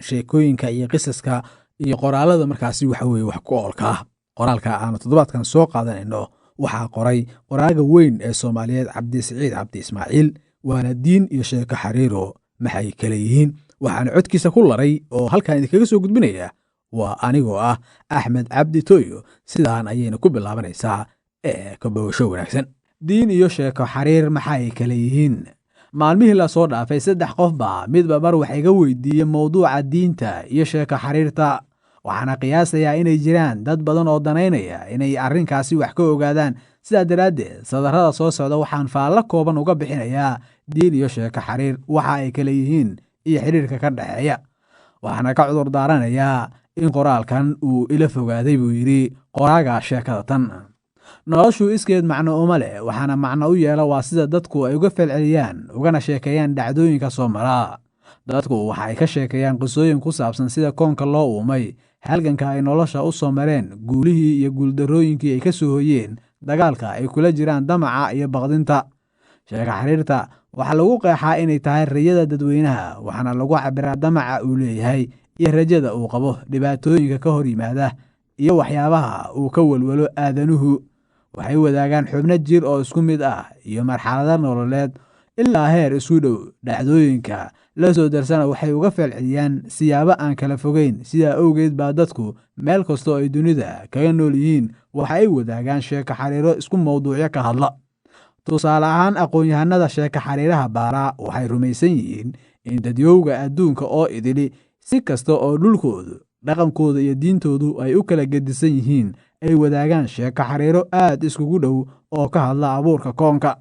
Sheekooyinka iyo qisaska iyo qoraalada markaasi waxa weye wax ku oolka ah. Qoraalka aanu toddobaadkan soo qaadanayno waxaa qoray qoraaga weyn ee Soomaaliyeed Cabdisiciid Cabdi Ismaaciil, waana Diin iyo Sheeko Xariiro Maxay Kala Yihiin? Waxaana codkiisa ku laray oo halkan idinkaga soo gudbinaya waa anigoo ah Axmed Cabdi Tooyo. Sidaan ayayna ku bilaabanaysaa ee kabowasho wanaagsan. Diin iyo sheeko xariir maxay kala yihiin? Maalmihii lasoo dhaafay 3 qof baa midba mar wax iga weydiiyey mowduuca diinta iyo sheeko xariirta, waxaana qiyaasayaa inay jiraan dad badan oo danaynaya inay arrinkaasi wax ka ogaadaan. Sidaa daraaddeed, sadarrada soo socda waxaan faallo kooban uga bixinayaa diin iyo sheeko xariir waxa ay kala yihiin iyo xiriirka ka dhexeeya. Waxaana ka cudur daaranayaa in qoraalkan uu ila fogaaday, buu yidhi qoraaga sheekada tan. Noloshu iskeed macno uma leh, waxaana macno u yeela waa sida dadku ay uga falceliyaan ugana sheekeeyaan dhacdooyinka soo maraa. Dadku waxa ay ka sheekeeyaan qisooyin ku saabsan sida koonka loo uumay, halganka ay nolosha u soo mareen, guulihii iyo guuldarrooyinkii ay ka soo hoyeen, dagaalka ay kula jiraan damaca iyo baqdinta. Sheeko xariirta waxaa lagu qeexaa inay tahay rayada dadweynaha, waxaana lagu cabiraa damaca uu leeyahay iyo rajada uu qabo, dhibaatooyinka ka hor yimaada iyo waxyaabaha uu ka welwelo aadanuhu. Waxay wadaagaan xubno jir oo isku mid ah iyo marxalado nololeed ilaa heer isku dhow. Dhacdooyinka la soo darsana waxay uga falceliyaan siyaabo aan kala fogeyn. Sidaa awgeed baa dadku meel kastoo ay dunida kaga nool yihiin waxa ay wadaagaan sheeko xariiro isku mowduucyo ka hadla. Tusaale ahaan, aqoon-yahanada sheeko xariiraha baaraa waxay rumaysan yihiin in dadyowga adduunka oo idili, si kasta oo dhulkoodu, dhaqankooda iyo diintoodu ay u kala gedisan yihiin, ay wadaagaan sheeko xariiro aad iskugu dhow oo ka hadla abuurka koonka.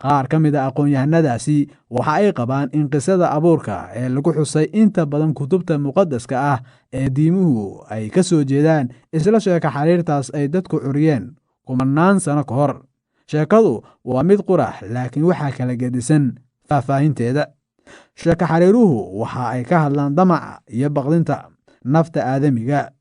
Qaar ka mid a aqoon-yahanadaasi waxa ay qabaan in qisada abuurka ee lagu xusay inta badan kutubta muqadaska ah ee diimuhu ay ka soo jeedaan isla sheeko xariirtaas ay dadku curiyeen kumanaan sano ka hor. Sheekadu waa mid qurax, laakiin waxaa kala gedisan faahfaahinteeda. Sheeko xariiruhu waxa ay ka hadlaan damaca iyo baqdinta nafta aadamiga.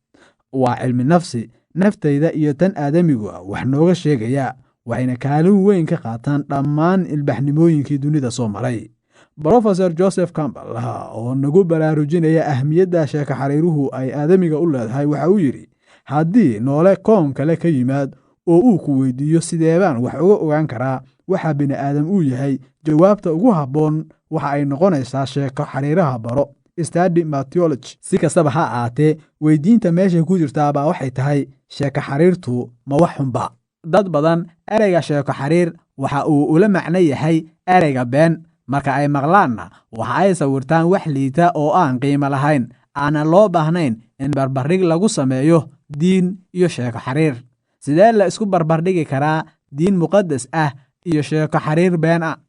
Waa cilmi nafsi naftayda iyo tan aadamigu wax nooga sheegaya, waxayna kaalin weyn ka qaataan dhammaan ilbaxnimooyinkii dunida soo maray. Brofesor Joseph Campbell oo nagu baraarujinaya ahmiyadda sheeko xariiruhu ay aadamiga u leedahay waxa uu yidhi: haddii noole koon kale ka yimaad oo uu ku weydiiyo sideebaan wax uga ogaan karaa waxa bini'aadam uu yahay, jawaabta ugu habboon waxa ay noqonaysaa sheeko xariiraha baro, study mythology. Si kastaba ha ahaatee, weydiinta meesha ku jirtaabaa waxay tahay: sheeko xariirtu ma wax xunba? Dad badan ereyga sheeko xariir waxa uu ula macno yahay ereyga been. Marka ay maqlaanna waxa ay sawirtaan wax liita oo aan qiimo lahayn, aanan loo baahnayn in barbardhig lagu sameeyo diin iyo sheeko xariir. Sidee la isku barbardhigi karaa diin muqadas ah iyo sheeko xariir been ah?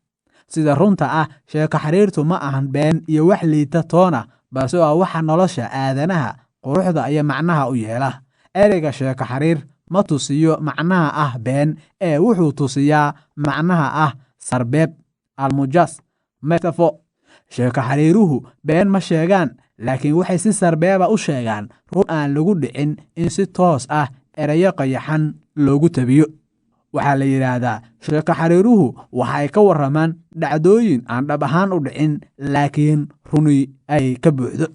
Sida runta ah, sheeko xariirtu ma ahan been iyo wax liita toona, balse waa waxa nolosha aadanaha quruxda iyo macnaha u yeela. Ereyga sheeko xariir ma tusiyo macnaha ah been, ee wuxuu tusiyaa macnaha ah sarbeeb, almujas, metaphor. Sheeko xariiruhu been ma sheegaan, laakiin waxay si sarbeeba u sheegaan run aan lagu dhicin in si toos ah ereyo qayaxan loogu tabiyo. Waxaa la yidhaahdaa sheeko xariiruhu waxay ka warramaan dhacdooyin aan dhab ahaan u dhicin, laakiin runi ay ka buuxdo.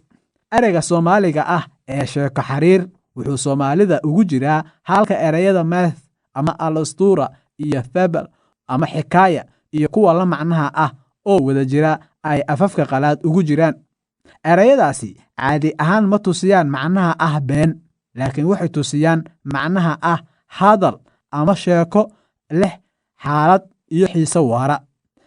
Ereyga Soomaaliga ah ee sheeko xariir wuxuu Soomaalida ugu jiraa halka ereyada myth ama al-astuura iyo fable ama xikaaya iyo kuwa la macnaha ah oo wada jira ay afafka qalaad ugu jiraan. Ereyadaasi caadi ahaan ma tusiyaan macnaha ah been, laakiin waxay tusiyaan macnaha ah hadal ama sheeko leh xaalad iyo xiise waara.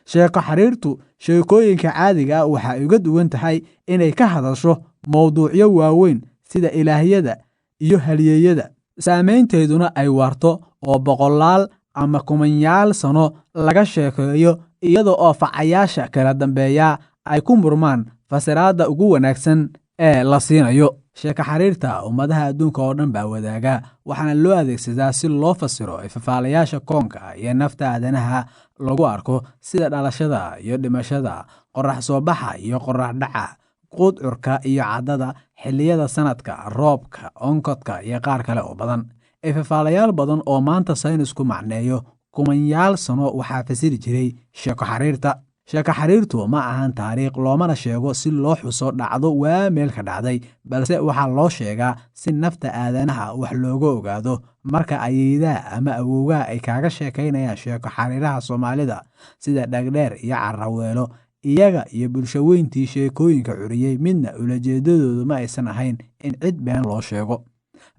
Sheeko xariirtu sheekooyinka caadiga ah waxay uga duwan tahay inay ka hadasho mowduucyo waaweyn sida ilaahyada iyo halyeeyada, saameynteeduna ay waarto oo boqolaal ama kumanyaal sano laga sheekeeyo, iyada oo facayaasha kala dambeeya ay ku murmaan fasiraadda ugu wanaagsan ee la siinayo. Sheeko xariirta ummadaha adduunka oo dhan baa wadaaga, waxaana loo adeegsadaa si loo fasiro ifafaalayaasha koonka iyo nafta aadanaha lagu arko, sida dhalashada iyo dhimashada, qorrax soo baxa iyo qorrax dhaca, qudcurka iyo caddada, xilliyada sanadka, roobka, onkodka iyo qaar kale oo badan. Ifafaalayaal badan oo maanta saynisku macneeyo kumanyaal sano waxaa fasiri jiray sheeko xariirta. Sheeko xariirtu ma ahan taariikh, loomana sheego si loo xuso dhacdo waa meel ka dhacday, balse waxaa loo sheegaa si nafta aadanaha wax looga ogaado. Marka ayeydaa ama awowgaha ay kaaga sheekaynayaan sheeko xariiraha Soomaalida sida Dhagdheer iyo Caraweelo, iyaga iyo bulsho weyntii sheekooyinka curiyey midna ulajeedadoodu ma aysan ahayn in cid been loo sheego.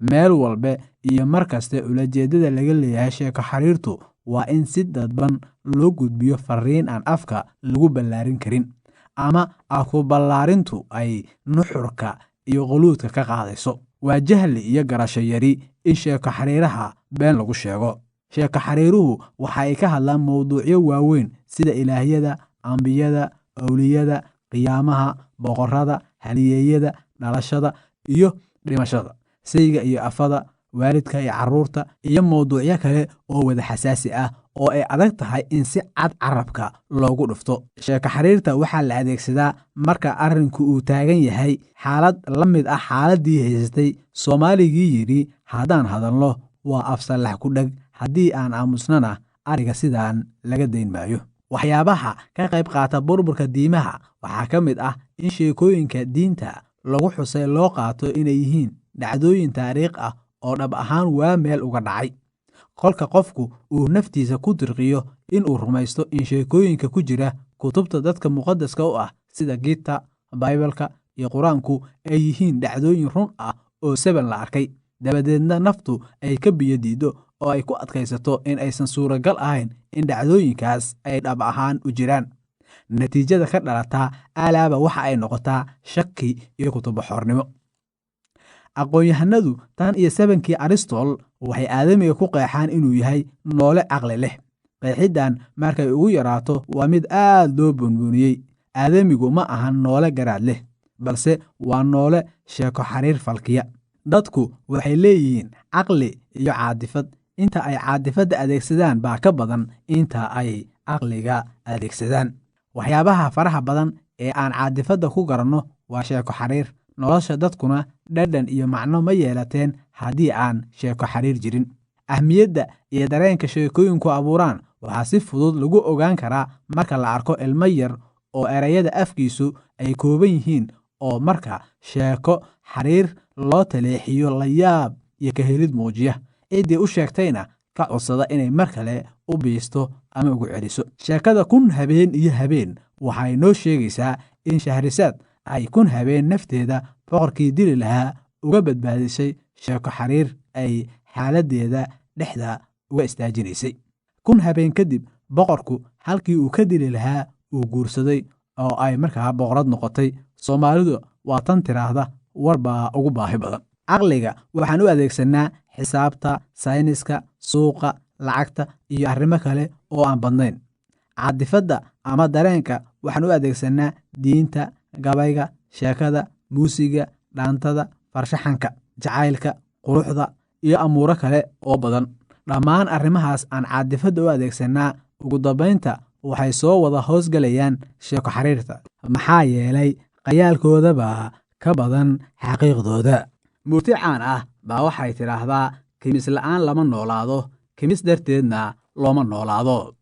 Meel walbe iyo mar kaste ulajeedada laga leeyahay sheeko xariirtu waa in si dadban loo gudbiyo fariin aan afka lagu ballaarin karin, ama afku ballaarintu ay nuxurka iyo quluudka ka qaadayso. Waa jahli iyo garasho yari in sheeko xariiraha been lagu sheego. Sheeko xariiruhu waxa ay ka hadlaan mowduucyo waaweyn sida ilaahyada, ambiyada, awliyada, qiyaamaha, boqorrada, haliyeeyada, dhalashada iyo dhimashada, sayga iyo afada, waalidka iyo carruurta, iyo mowduucyo kale oo wada xasaasi ah oo ay adag tahay in si cad carabka loogu dhufto. Sheeko xariirta waxaa la adeegsadaa marka arrinku uu taagan yahay xaalad la mid ah xaaladdii haysatay Soomaaligii yidhi: haddaan hadalno waa afsallax ku dheg, haddii aan aamusnana ariga sidaan laga dayn maayo. Waxyaabaha ka qayb qaata burburka diimaha waxaa ka mid ah in sheekooyinka diinta lagu xusay loo qaato inay yihiin dhacdooyin taariikh ah oo dhab ahaan waa meel uga dhacay. Kolka qofku uu naftiisa ku dirqiyo in uu rumaysto in sheekooyinka ku jira kutubta dadka muqadaska u ah sida Gita, Baybalka iyo Qur-aanku ay yihiin dhacdooyin run ah oo saban la arkay, dabadeedna naftu ay ka biyo diiddo oo ay ku adkaysato in aysan suuragal ahayn in dhacdooyinkaas ay dhab ahaan u jiraan. Natiijada ka dhalataa alaaba waxa ay noqotaa shaki iyo kutubaxoornimo. Aqoon-yahanadu tan iyo sabankii Aristol waxay aadamiga ku qeexaan inuu yahay noole caqli leh. Qeexiddan markay ugu yaraato waa mid aad loo buunbuuniyey. Aadamigu ma ahan noole garaad leh, balse waa noole sheeko xariir falkiya. Dadku waxay leeyihiin caqli iyo caadifad. Inta ay caadifadda adeegsadaan baa ka badan inta ay caqliga adeegsadaan. Waxyaabaha faraha badan ee aan caadifadda ku garanno waa sheeko xariir. Nolosha dadkuna dhadhan iyo macno ma yeelateen haddii aan sheeko xariir jirin. Ahmiyadda iyo dareenka sheekooyinku abuuraan waxaa si fudud lagu ogaan karaa marka la arko ilmo yar oo erayada afkiisu ay kooban yihiin oo marka sheeko xariir loo taleexiyo la yaab iyo ka helid muujiya, ciddii u sheegtayna ka codsada inay mar kale u biisto ama ugu celiso. Sheekada Kun Habeen iyo Habeen waxay noo sheegaysaa in Shahrisaad ay 1000 habeen nafteeda boqorkii dili lahaa uga badbaadisay sheeko xariir ay xaaladdeeda dhexda uga istaajinaysay. 1000 habeen kadib boqorku halkii uu ka dili lahaa uu guursaday oo ay markaa boqorad noqotay. Soomaalidu waa tan tiraahda war baa ugu baahi badan. Caqliga waxaan u adeegsanaa xisaabta, sayniska, suuqa, lacagta iyo arrimo kale oo aan badnayn. Caadifadda ama dareenka waxaan u adeegsanaa diinta, gabayga, sheekada, muusiga, dhaantada, farshaxanka, jacaylka, quruxda iyo amuuro kale oo badan. Dhammaan arrimahaas aan caadifadda u adeegsanaa ugu dambaynta waxay soo wada hoosgalayaan sheeko xariirta, maxaa yeelay khayaalkoodaba ka badan xaqiiqdooda. Murti caan ah baa waxay tidhaahdaa: kimis la'aan lama noolaado, kimis darteedna looma noolaado.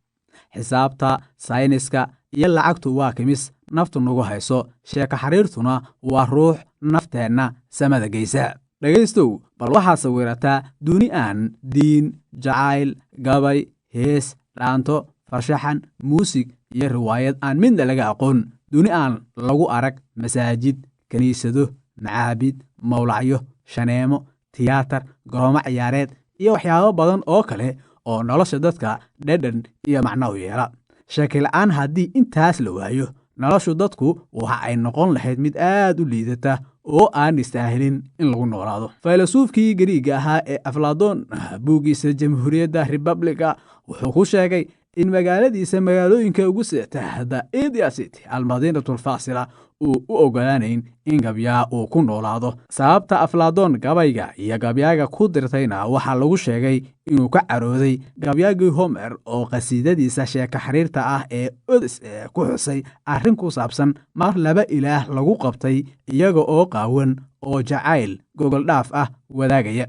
Xisaabta, sayniska iyo lacagtu waa kimis naftu nagu hayso, sheeko xariirtuna waa ruux nafteenna samada geysa. Dhegaystow, bal waxaa sawirataa duni aan diin, jacayl, gabay, hees, dhaanto, farshaxan, muusig iyo riwaayad aan midna laga aqoon. Duni aan lagu arag masaajid, kiniisado, macaabid, mawlacyo, shaneemo, tiyaatar, garoomo ciyaareed iyo waxyaabo badan oo kale oo nolosha dadka dhadhan iyo macno u yeela. Shaki la'aan haddii intaas la waayo, noloshu dadku waxa ay noqon lahayd mid aad u liidata oo aan istaahilin in lagu noolaado. Faylasuufkii Gariiga ahaa ee Afladoon buuggiisa Jamhuuriyadda Republika wuxuu ku sheegay in magaaladiisa magaalooyinka ugu seexda India City Almadiinatu Alfaasila uu u ogolaanayn in gabyaa uu ku noolaado. Sababta Afladoon gabayga iyo gabyaaga ku dirtayna waxaa lagu sheegay inuu ka carooday gabyaagii Homer oo qasiidadiisa sheeko xiriirta ah ee Odys ee ku xusay arrin ku saabsan mar laba ilaah lagu qabtay iyaga oo qaawan oo jacayl gogoldhaaf ah wadaagaya.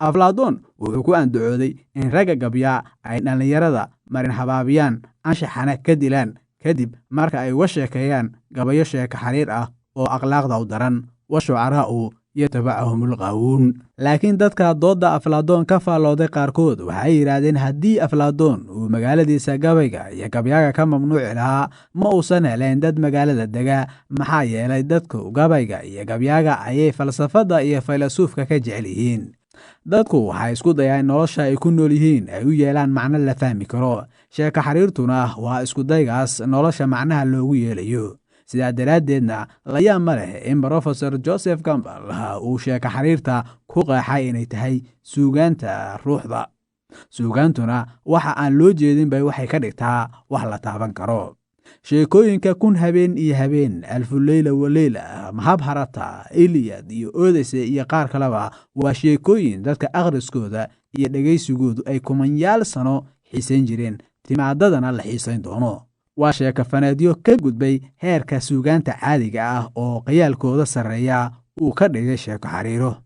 Afladoon wuxuu ku andacooday in ragga gabyaa ay dhallinyarada marin habaabiyaan, anshaxana ka dilaan, Kadib marka ay uga sheekeeyaan gabayo sheeko xariir ah oo akhlaaqda u daran, wa shucaraa'u yatabacahumul qaawuun. Laakiin dadka doodda Aflaadoon ka faallooday qaarkood waxay yidhaahdeen haddii Aflaadoon uu magaaladiisa gabayga iyo gabyaaga ka mamnuuci lahaa, ma uusan helayn dad magaalada dega, maxaa yeelay dadku gabayga iyo gabyaaga ayay falsafadda iyo faylasuufka ka jecel yihiin. Dadku waxay isku dayaan nolosha ay ku nool yihiin ay u yeelaan macno la fahmi karo. Sheeko xariirtuna waa iskudaygaas nolosha macnaha loogu yeelayo. Sidaa daraaddeedna layaab ma leh in Brofesor Joseph Campbell uu sheeko xariirta ku qeexay inay tahay suugaanta ruuxda. Suugaantuna waxa aan loo jeedin bay waxay ka dhigtaa wax la taaban karo. Sheekooyinka Kun Habeen iyo Habeen, Alfuleyla Waleyla, Mahabharata, Iliyad iyo Odese iyo qaar kaleba waa sheekooyin dadka akhriskooda iyo dhegaysigoodu ay kumanyaal sano xiisayn jireen, timaadadana la xiisayn doono. Waa sheekafaneedyo ka gudbay heerka suugaanta caadiga ah oo khayaalkooda sarreeya uu ka dhigay sheeko xariiro.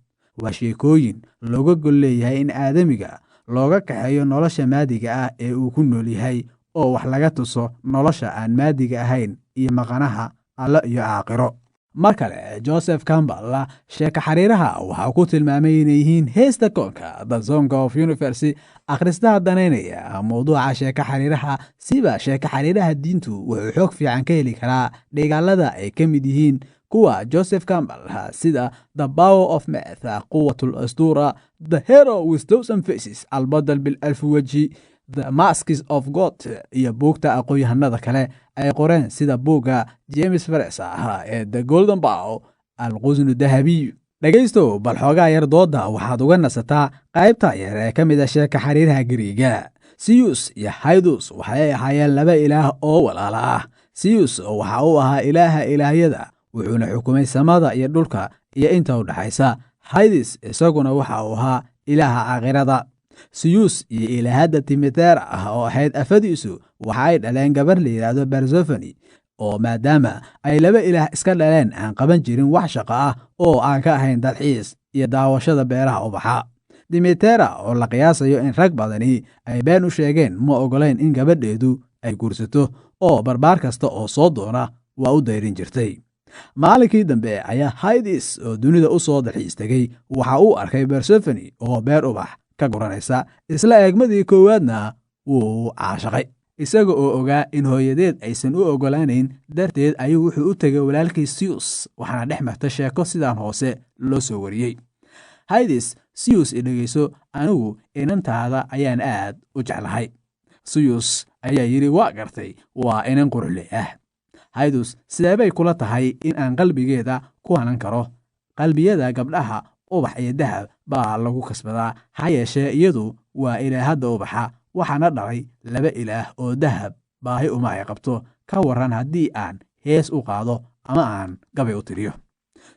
Waa sheekooyin looga gol leeyahay in aadamiga looga kaxeeyo nolosha maadiga ah ee uu ku nool yahay oo wax laga tuso nolosha aan maadiga ahayn iyo maqanaha alle iyo aakhiro. Mar kale Joseph Campbell sheeko xariiraha waxaa ku tilmaamay inay yihiin heesta koonka, the song of universe. Akhristaha danaynaya mowduuca sheeko xariiraha, siba sheeko xariiraha diintu, wuxuu xoog fiican ka heli karaa dhigaalada ay ka mid yihiin kuwa Joseph Campbell, sida The Power of Myth, Quwat Astura, The Hero with Thousand Faces, Albadal Bil Alf Wajhi, The Masks of God, iyo buugta aqoon-yahanada kale ay qoreen sida buugga James Frazer ee The Golden Bough, Alqusnu Dahabiy. Dhegaystow, bal xoogaa yar doodda waxaad uga nasataa qaybta yar ee ka mid a sheeka xariiraha Gariiga. Siyus iyo Haydus waxay ahaayeen laba ilaah oo walaala ah. Siyus waxa uu ahaa ilaaha ilaahyada, wuxuuna xukumay samada iyo dhulka iyo inta u dhaxaysa. Haydis isaguna waxa uu ahaa ilaaha aakhirada. Siyus iyo ilaahadda Timitera ah oo ahayd afadiisu waxa ay dhaleen gabar la yidhaahdo Berzofoni, oo maadaama ay laba ilaah iska dhaleen aan qaban jirin wax shaqo ah oo aan ka ahayn dalxiis iyo daawashada beeraha ubaxa. Dimitera oo la qiyaasayo in rag badani ay been u sheegeen ma ogolayn in gabadheedu ay guursato, oo barbaar kasta oo soo doona waa u dayrin jirtay. Maalinkii dambe ayaa Haydis oo dunida u soo dalxiis tegey waxa uu arkay Bersefoni oo beer ubax ka guranaysa. Isla eegmadii koowaadna wuu caashaqay. Isaga oo ogaa in hooyadeed aysan u ogolaanayn darteed ayuu wuxuu u tegay walaalkii Siyus, waxaana dhex marta sheeko sidaan hoose loo soo wariyey. Haydis: Siyus, i dhegayso, anigu inantaada ayaan aad u jeclahay. Siyus ayaa yidhi: Waa gartay, waa inan quruxley ah. Haydus: Sideebay kula tahay in aan qalbigeeda ku hanan karo? Qalbiyada gabdhaha ubax iyo dahab baa lagu kasbadaa, ha yeeshee iyadu waa ilaahadda ubaxa, waxaana dhalay laba ilaah oo dahab baahi uma ay qabto. Ka warran haddii aan hees u qaado ama aan gabay u tiriyo?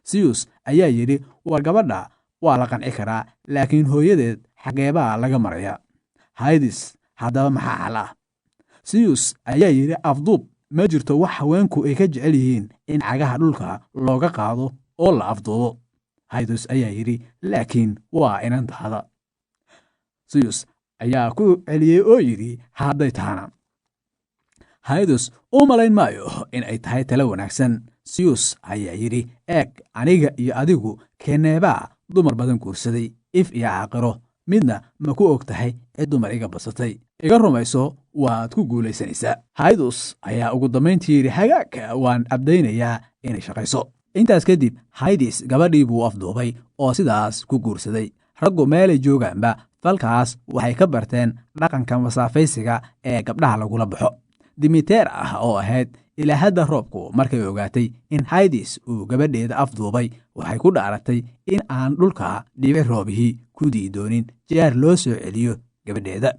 Siyus ayaa yidhi: War gabadha waa la qanci karaa, laakiin hooyadeed xageebaa laga maraya? Haydis: Haddaba maxaa xal ah? Siyus ayaa yidhi: Afduub. Ma jirto wax haweenku ay ka jecel yihiin in cagaha dhulka looga qaado oo la afduubo. Haydus ayaa yidhi: Laakiin waa inantaada. Siyus ayaa ku celiyey oo yidhi: Hadday tahana? Haydus: U malayn maayo in ay tahay talo wanaagsan. Siyus ayaa yidhi: Eeg, aniga iyo adigu keneebaa dumar badan guursaday if iyo caaqiro? Midna ma ku og tahay cid dumar iga badsatay? Iga rumayso, waad ku guulaysanaysaa. Haydus ayaa ugu dambayntii yidhi: Hagaag, waan abdaynayaa inay shaqayso. Intaas kadib Haydis gabadhii buu afduubay oo sidaas ku guursaday. Raggu meelay joogaanba falkaas waxay ka barteen dhaqanka masaafaysiga ee gabdhaha lagula baxo. Dimiteer ah oo ahayd ilaahadda roobku markay ogaatay in Haydis uu gabadheeda afduubay, waxay ku dhaaratay in aan dhulka dhibic roobihii ku dii doonin jeer loo soo celiyo gabadheeda.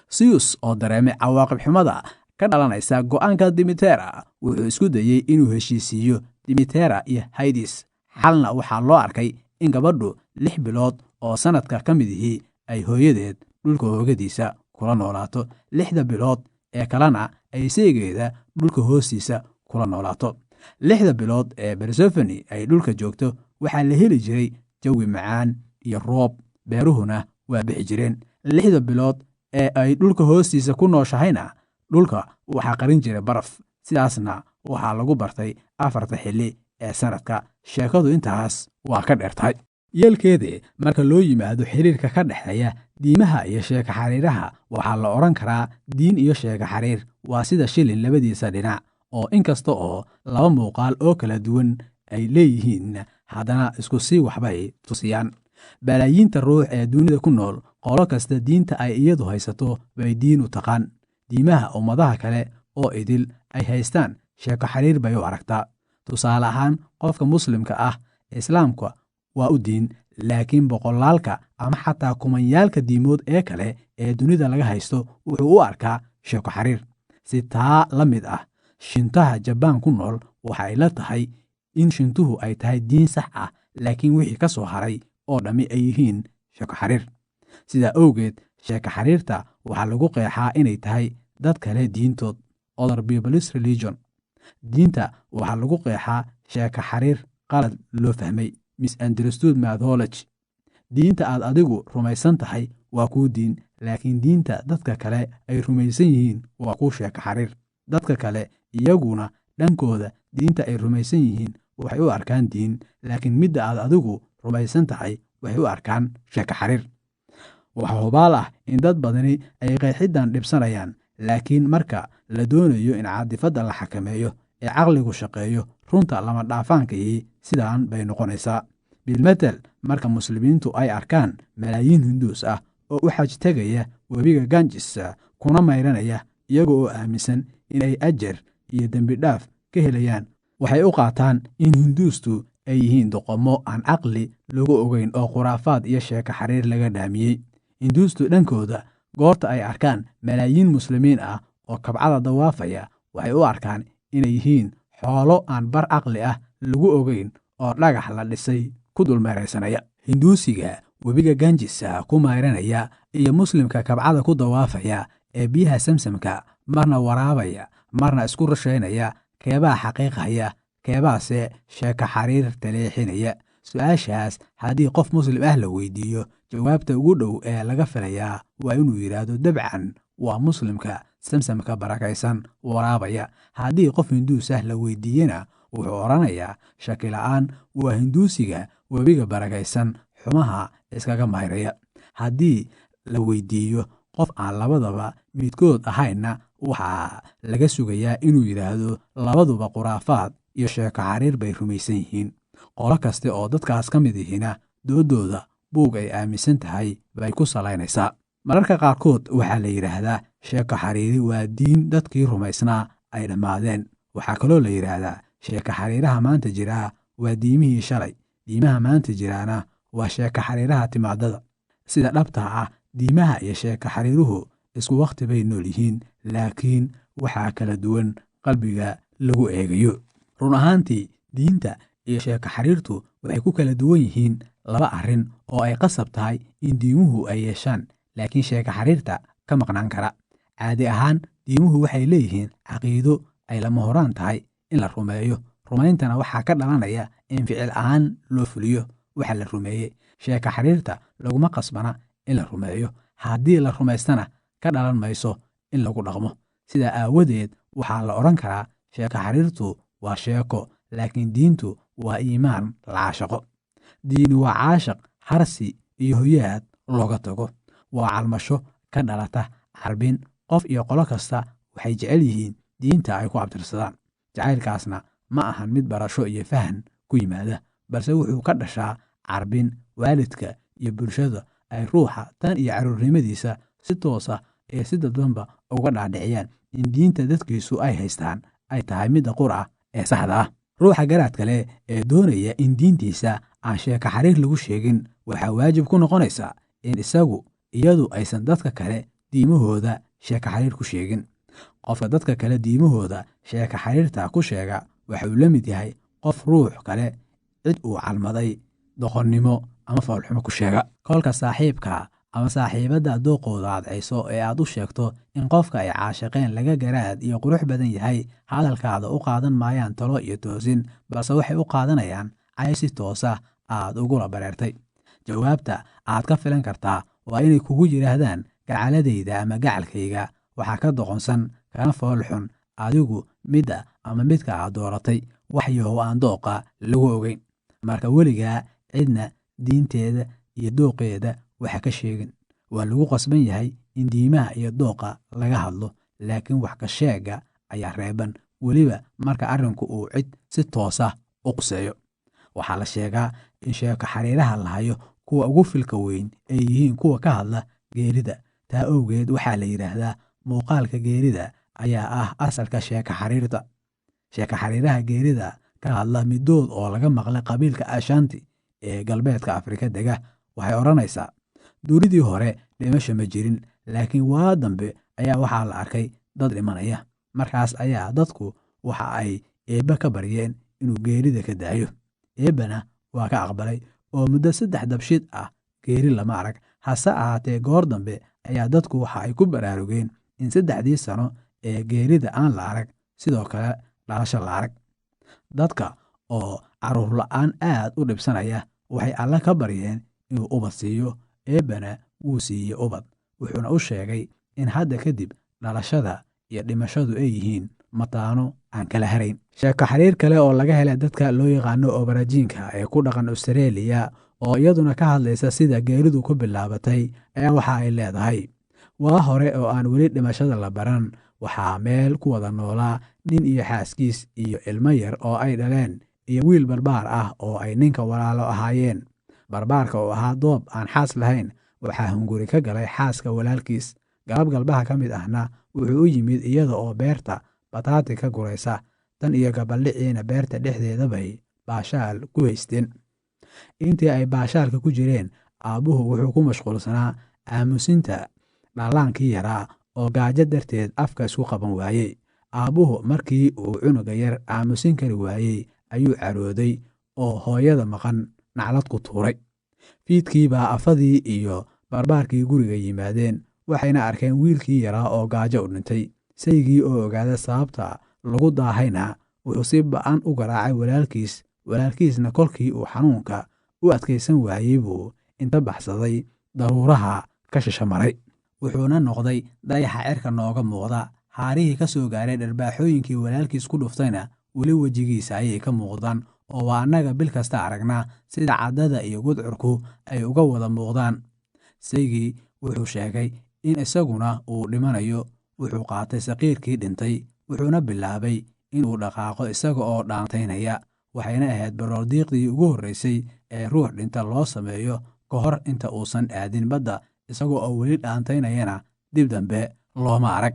Siyus oo dareemay cawaaqib xumada ka dhalanaysa go'aanka Dimitera wuxuu isku dayey inuu heshiisiiyo Dimitera iyo Haydis. Xalna waxaa loo arkay in gabadhu 6 bilood oo sannadka ka mid ihii ay hooyadeed dhulka hoogadiisa kula noolaato, 6da bilood ee kalena ay seegeeda dhulka hoostiisa kula noolaato. 6da bilood ee Bersefoni ay dhulka joogto waxaa la heli jiray jawi macaan iyo roob, beeruhuna waa bixi jireen. 6da bilood ee ay dhulka hoostiisa ku nooshahayna dhulka waxaa qarin jiray baraf. Sidaasna waxaa lagu bartay 4ta xilli ee sanadka. Sheekadu intaas waa ka dheertahay. Yeelkeede, marka loo yimaado xiriirka ka dhexeeya diimaha iyo sheeko xariiraha, waxaa la odhan karaa diin iyo sheeko xariir waa sida shilin labadiisa dhinac, oo inkasta oo laba muuqaal oo kala duwan ay leeyihiin, haddana isku sii waxbay tusiyaan. Balaayiinta ruux ee dunida ku nool, qolo kasta diinta ay iyadu haysato bay diin u taqaan. Diimaha ummadaha kale oo idil ay haystaan sheeko xariir bay u aragtaa. Tusaale ahaan, qofka muslimka ah islaamka waa u diin, laakiin boqolaalka ama xataa kumanyaalka diimood ee kale ee dunida laga haysto wuxuu u arkaa sheeko xariir. Si taa la mid ah, shintaha Jabaan ku nool waxa ay la tahay in shintuhu ay tahay diin sax ah, laakiin wixii ka soo haray oo dhammi ay yihiin sheeko xariir. Sidaa awgeed, sheeko xariirta waxaa lagu qeexaa inay tahay dad kale diintood, other people's religion. Diinta waxaa lagu qeexaa sheeko xariir qalad loo fahmay, misunderstood mythology. Diinta aad adigu rumaysan tahay waa kuu diin, laakiin diinta dadka kale ay rumaysan yihiin waa kuu sheeko xariir. Dadka kale iyaguna dhankooda diinta ay rumaysan yihiin waxay u arkaan diin, laakiin midda aad adigu rumaysan tahay waxay u arkaan sheeko xariir. Waxaa hubaal ah in dad badani ay qeexiddan dhibsanayaan, laakiin marka la doonayo in caadifadda la xakameeyo ee caqligu shaqeeyo, runta lama dhaafaankayi sidaan bay noqonaysaa. Bilmatel, marka muslimiintu ay arkaan malaayiin hinduus ah oo u xaj tegaya webiga Ganjis kuna mayranaya iyaga oo aaminsan inay ajar iyo dembi dhaaf ka helayaan, waxay u qaataan in hinduustu ay yihiin doqomo aan caqli lagu ogeyn oo khuraafaad iyo sheeko xariir laga dhaamiyey. Hinduustu dhankooda goorta ay arkaan malaayiin muslimiin ah oo kabcada dawaafaya, waxay u arkaan inay yihiin xoolo aan bar caqli ah lagu ogeyn oo dhagax la dhisay ku dulmeeraysanaya. Hinduusiga webiga Ganjis ku mayranaya iyo muslimka kabcada ku dawaafaya ee biyaha samsamka marna waraabaya marna isku rushaynaya, keebaa xaqiiqhaya, keebaase sheeko xariir taleexinaya? Su-aashaas haddii qof muslim ah la weydiiyo, jawaabta ugu dhow ee laga filayaa waa inuu yidhaahdo dabcan waa muslimka samsamka barakaysan waraabaya. Haddii qof hinduus ah la weydiiyena, wuxuu odhanayaa shaki la'aan waa hinduusiga webiga barakaysan xumaha iskaga mayraya. Haddii la weydiiyo qof aan labadaba midkood ahaynna, waxaa laga sugayaa inuu yidhaahdo labaduba khuraafaad iyo sheeko xariir bay rumaysan yihiin. Qolo kaste oo dadkaas ka mid ihina doodooda buug ay aaminsan tahay bay ku salaynaysaa. Mararka qaarkood waxaa la yidhaahdaa sheeko xariiri waa diin dadkii rumaysnaa ay dhammaadeen. Waxaa kaloo la yidhaahdaa sheeko xariiraha maanta jiraa waa diimihii shalay, diimaha maanta jiraana waa sheeko xariiraha timaadada. Sida dhabta ah, diimaha iyo sheeko xariiruhu isku wakhti bay nool yihiin, laakiin waxaa kala duwan qalbiga lagu eegayo. Run ahaantii, diinta iyo sheeko xariirtu waxay ku kala duwan yihiin laba arrin oo ay qasab tahay in diimuhu ay yeeshaan, laakiin sheeko xariirta ka maqnaan kara. Caadi ahaan, diimuhu waxay leeyihiin caqiido ay lama horaan tahay in la rumeeyo. Rumayntana waxaa ka dhalanaya in ficil ahaan loo fuliyo waxa la rumeeyey. Sheeko xariirta laguma qasbana in la rumeeyo, haddii la rumaystana ka dhalan mayso in lagu dhaqmo. Sidaa aawadeed waxaa la odhan karaa sheeko xariirtu waa sheeko, laakiin diintu waa iimaan la caashaqo. Diini waa caashaq harsi iyo hoyaad looga tago. Waa calmasho ka dhalata carbin. Qof iyo qolo kasta waxay jecel yihiin diinta ay ku abtirsadaan. Jacaylkaasna ma ahan mid barasho iyo fahan ku yimaada, balse wuxuu ka dhashaa carbin waalidka iyo bulshada ay ruuxa tan iyo carruurnimadiisa si toosa ee si dadbanba uga dhaadhiciyaan in diinta dadkiisu ay haystaan ay tahay midda qura ee saxda ah. Ruuxa garaadka leh ee doonaya in diintiisa aan sheeko xariir lagu sheegin, waxaa waajib ku noqonaysaa in isagu iyadu aysan dadka kale diimahooda sheeko xariir ku sheegin. Qofka dadka kale diimahooda sheeko xariirta ku sheega waxa uu la mid yahay qof ruux kale cid uu calmaday doqonnimo ama foolxumo ku sheega. Kolka saaxiibka ama saaxiibadda dooqooda adcayso ee aad u sheegto in qofka ay caashaqeen laga garaad iyo qurux badan yahay, hadalkaada u qaadan maayaan talo iyo toosin, balse waxay u qaadanayaan cay si toosa aad ugula bareertay. Jawaabta aad ka filan kartaa waa inay kugu yidhaahdaan gacaladayda ama gacalkayga waxaa ka doqonsan kana foolxun adigu Midda ama midka aad dooratay wax yahow aan dooqa lagu ogeyn. Marka weligaa cidna diinteeda iyo dooqeeda waxa ka sheegin. Waa lagu qasban yahay in diimaha iyo dooqa laga hadlo, laakiin wax ka sheega ayaa reeban, weliba marka arrinku uu cid si toosa u quseeyo. Waxaa la sheegaa in sheeko xariiraha la hayo kuwa ugu filka weyn ay yihiin kuwa ka hadla geerida. Taa awgeed waxaa la yidhaahdaa muuqaalka geerida ayaa ah asalka sheeko xariirta. Sheeko xariiraha geerida ka hadla midood oo laga maqlay qabiilka Ashanti ee galbeedka Afrika dega waxay odhanaysaa: Duuridii hore dhimasho ma jirin, laakiin waa dambe ayaa waxaa la arkay dad dhimanaya. Markaas ayaa dadku waxa ay Eebbe ka baryeen inuu geerida ka daayo. Eebbena waa ka aqbalay oo muddo 3 dabshid ah geeri lama arag. Hase ahaatee goor dambe ayaa dadku waxa ay ku baraarugeen in 3dii sano ee geerida aan la arag sidoo kale dhalasho la arag. Dadka oo carruur la'aan aad u dhibsanaya waxay Alle ka baryeen inuu ubad siiyo. Eebbena wuu siiyey ubad, wuxuuna u sheegay in hadda kadib dhalashada iyo dhimashadu ay yihiin mataano aan kala harayn. Sheeko xiriir kale oo laga helay dadka loo yaqaano Obarajiinka ee ku dhaqan Australia oo iyaduna ka hadlaysa sida geeridu ku bilaabatay ayaa waxa ay leedahay: Waa hore oo aan weli dhimashada la baran, waxaa meel ku wada noolaa nin iyo xaaskiis iyo ilmo yar oo ay dhaleen iyo wiil barbaar ah oo ay ninka walaalo ahaayeen. Barbaarka oo ahaa doob aan xaas lahayn waxaa hunguri ka galay xaaska walaalkiis. Galab galbaha ka mid ahna wuxuu u yimid iyada oo beerta bataati ka guraysa, tan iyo gabaldhiciina beerta dhexdeeda bay baashaal ku haysteen. Intii ay baashaalka ku jireen, aabbuhu wuxuu ku mashquulsanaa aamusinta dhallaankii yaraa oo gaajo darteed afka isku qaban waayey. Aabbuhu markii uu cunuga yar aamusin kari waayey ayuu carooday oo hooyada maqan naclad ku tuuray. Fiidkii baa afadii iyo barbaarkii guriga yimaadeen, waxayna arkeen wiilkii yaraa oo gaajo u dhintay. Saygii oo ogaada sababta lagu daahayna wuxuu si ba'an u garaacay walaalkiis. Walaalkiisna kolkii uu xanuunka u adkaysan waayey buu inta baxsaday daruuraha ka shisha maray. Wuxuuna noqday dayaxa cirka nooga muuqda. Haarihii ka soo gaaray dharbaaxooyinkii walaalkiis ku dhuftayna weli wejigiisa ayay ka muuqdaan, oo waa annaga bil kasta aragnaa sida caddada iyo gudcurku ay uga wada muuqdaan. Saygii wuxuu sheegay in isaguna uu dhimanayo. Wuxuu qaatay saqiirkii dhintay, wuxuuna bilaabay inuu dhaqaaqo isaga oo dhaantaynaya. Waxayna ahayd baroordiiqdii ugu horreysay ee ruux dhinta loo sameeyo ka hor inta uusan aadin badda, isagoo oo weli dhaantaynayana dib dambe looma arag.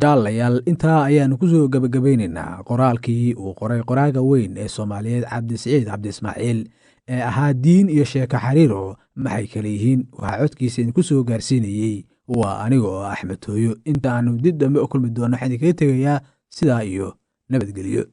Jaalayaal, intaa ayaanu ku soo gabagabaynaynaa qoraalkii uu qoray qoraaga weyn ee Soomaaliyeed Cabdisiciid Cabdi Ismaaciil ee ahaa Diin iyo Sheeko Xariiro maxay kala yihiin. Waxaa codkiisa idinku soo gaarsiinayey waa aniga oo Axmed Tooyo. Inta aanu dib dambe u kulmi doono waxaan idinkaga tegayaa sidaa iyo nabadgelyo.